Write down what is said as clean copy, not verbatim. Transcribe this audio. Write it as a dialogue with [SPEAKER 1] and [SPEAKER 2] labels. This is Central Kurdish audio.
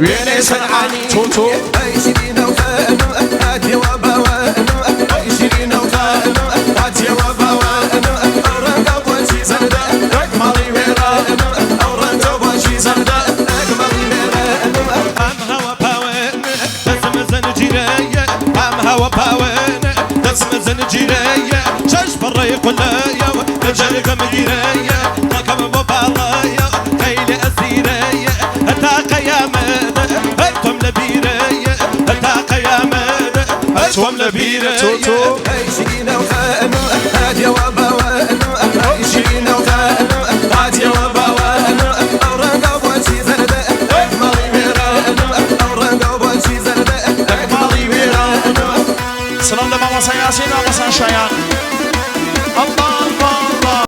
[SPEAKER 1] وێنەی سەنعانی
[SPEAKER 2] تۆ تۆ
[SPEAKER 1] ئەم هەوە پاوێن دەسمە زەنجیرەیە، ئەم هەوە پاوێن دەسمە زەنجیرەیە، چەش پەڕەی قولەیە و لە جەرگم گیرەیە، دەکەم بۆ باڵەیە خەیلێ ئەسیرەیە، هەتا قەیامەت هەر تۆم لە بیرەیە، هەتا قەیامەت هەر تۆم لە
[SPEAKER 2] تۆ تۆ
[SPEAKER 1] بیرەیە.
[SPEAKER 2] سڵاو لە مامۆستا یاسین، مامۆستا شایان. ئەڵڵا.